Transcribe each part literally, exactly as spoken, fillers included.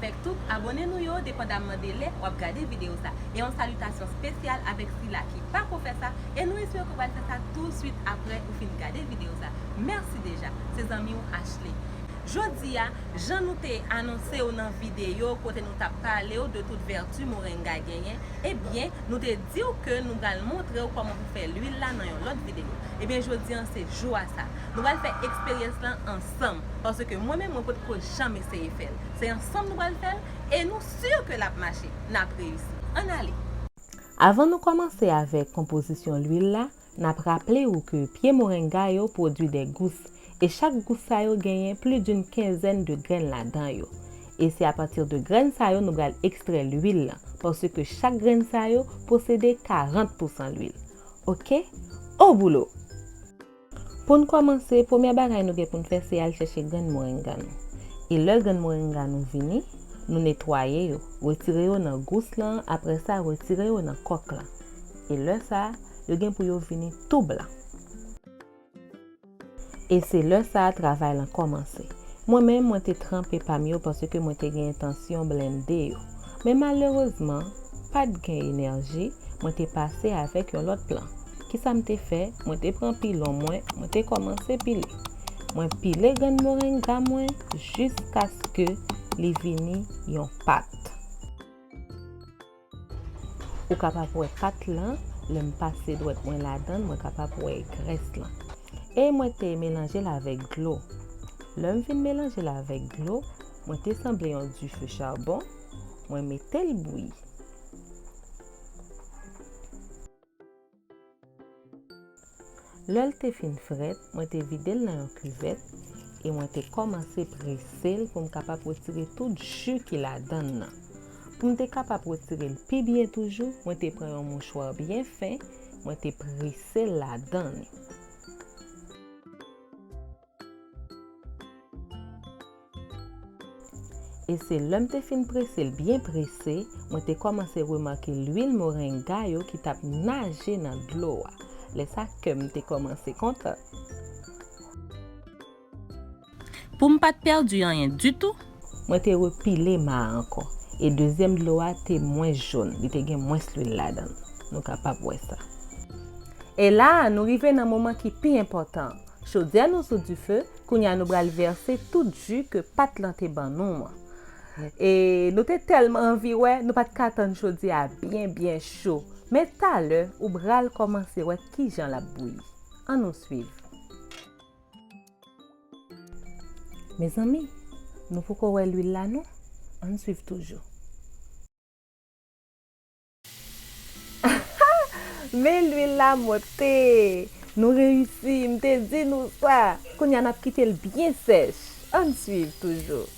Avèk tout abòne nou yo, depandamman de lè w ap gade videyo sa. E yon salitasyon espesyal avèk sila ki pako fè sa, e nou espere ke w pral fè sa touswit apre ou fin gade videyo sa. Mèsi deja, se zanmi w Ashley. Jodi a, jan nou te anonse w nan videyo kote nou t ap pale w de tout vèti morenga genyen, ebyen, nou te di w ke nou pral montre w kòman pou fè lwil la nan yon lòt videyo. Ebyen, jodi a, se jou a sa. Nou pral fè eksperyans lan ansanm, paske mwen menm, mwen potko janm eseye fè l. Se ansanm nou pral fè l, e nou si ke l ap mache. N ap reyisi. Ann ale! Avan nou kòmanse avèk konpozisyon lwil la, n ap raple w ke pye morenga yo pwodui de gous, e chak gous sa yo genyen plis d'une quinzaine de grenn ladan yo. E se apati de grenn sa yo nou pral ekstrè lwil lan, paske chak grenn sa yo posede karant pousan lwil. Oke? Au boulot! Pou n kòmanse, premyè bagay nou gen pou n fè, se al chèche grenn morenga nou. E lè grenn morenga nou vini, nou netwaye yo, retire yo nan gous lan, apre sa, retire yo nan kòk lan. E lè sa a, yo gen pou yo vini tou blan. E se lè sa a travay lan kòmanse. Mwen menm, mwen te tranpe pa m yo paske mwen te gen entansyon blende yo. Men malerezman, pa t gen enèji, mwen te pase avèk yon lòt plan. Kisa m te fè? Mwen te pran pilon mwen, mwen te kòmanse pile. Mwen pile grenn morenga mwen jiskaske li vini yon pat. Ou kapab wè pat lan, lè m pase dwèt mwen ladan l, mwen kapab wè grès lan. E mwen te melanje l avèk dlo. Lè m fin melanje l avèk dlo, mwen te sanble yon dife chabon, mwen mete l bouyi. Lè l te fin frèt, mwen te vide l nan yon kivèt e mwen te kòmanse prese l pou m kapab retire tout ji ki ladan l nan. Pou m te kapab retire l pi byen toujou, mwen te pran yon mouchwa byen fen, mwen te prese l ladan li. E se lè m te fin prese l byen prese, mwen te kòmanse remake lwil morenga yo ki t ap naje nan dlo a. Lè sa, kè m te kòmanse kontan. Pou m pa t pèdi anyen ditou, mwen te repile ma a ankò. E dezyèm dlo a te mwens jòn, li te gen mwens lwil ladan l. Nou kapab wè sa. E la a, nou rive nan moman ki pi enpòtan an. Chodyè nou sou dife, kounye a nou pral vèse tout ji ke pat lan te ban nou an. E nou te tèlman anvi wè, nou pa t ka tann chodyè a byen, byen cho. Men talè, ou pral kòmanse wè kijan l ap bouyi. Ann nou swiv. Mezanmi, nou poko wè lwil la non? Ann swiv toujou. Men lwil la monte! Nou reyisi, m te di nou sa! Kounye a n ap kite l byen sèch. Ann swiv toujou.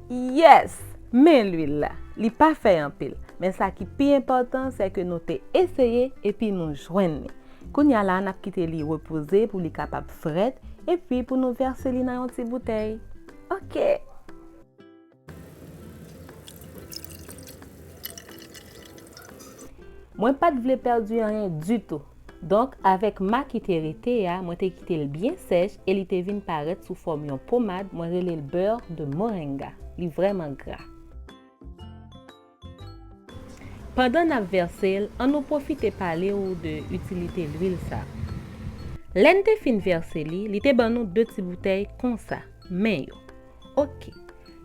Yes! Men lwil la. Li pa fè anpil. Men sa ki pi enpòtan, se ke nou te eseye epi nou jwenn li. Kounye a la, n ap kite li repoze pou li kapab frèt, epi pou nou vèse li nan yon ti boutèy. Oke! Mwen pa t vle pèdi anyen ditou. Donk, avèk ma ki te rete a, mwen te kite l byen sèch e li te vin parèt sou fòm yon pomad, mwen rele l beurre de moringa. Li vrèman gra. Pandan n ap vèse l, ann nou pwofite pale w de itilite lwil sa. Lè n te fin vèse li, li te ban nou de ti boutèy konsa, men yo. Oke.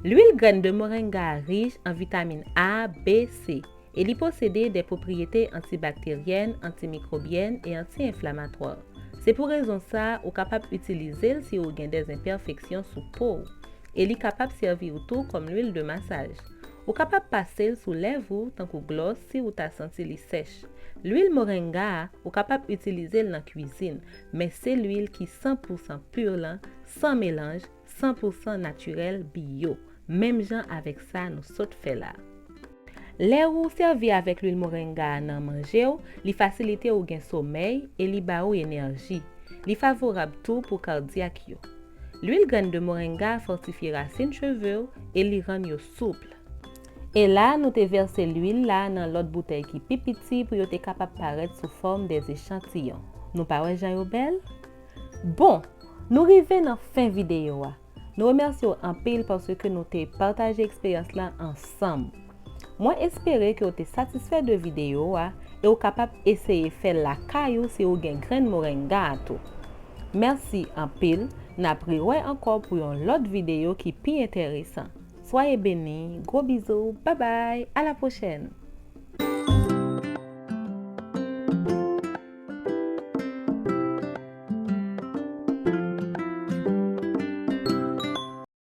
Lwil grenn de moringa a rich an vitamin A, B, C, e li posede de pwopriyete antibakteryèn, antimikwobyèn e anti-enflamatwa. Se pou rezon sa a, ou kapab itilize l si ou gen de enpèfeksyon sou po w. E li kapab sèvi w tou kòm lwil de masaj. Ou kapab pase l sou lèv ou tankou glòs si ou ta santi li sèch. Lwil moringa a, ou kapab itilize l nan kwizin, men se lwil ki san pou san pur lan, san melanj, san pou san natirèl, biyo, menm jan avèk sa nou sot fè la. Lè ou sèvi avèk lwil moringa a nan manje w, li fasilite ou gen somèy e li ba ou enèji. Li favorab tou pou kadyak yo. Lwil grenn de moringa fòtifye rasin cheve w e li rann yo soup. E la, nou te vèse lwil la nan lòt boutèy ki pi piti pou yo te kapab parèt sou fòm de echantiyon. Nou pa wè jan yo bèl? Bon, nou rive nan fen videyo a. Nou remèsye w anpil paske nou te pataje eksperyans lan ansanm. Mwen espere ke w te satisfè de videyo a e w kapab eseye fè l lakay ou si w gen grenn morenga a tou. Mèsi anpil, n ap rewè ankò pou yon lòt videyo ki pi enteresan. Soyez bénis, gwo bizou, babay, a la pwochèn!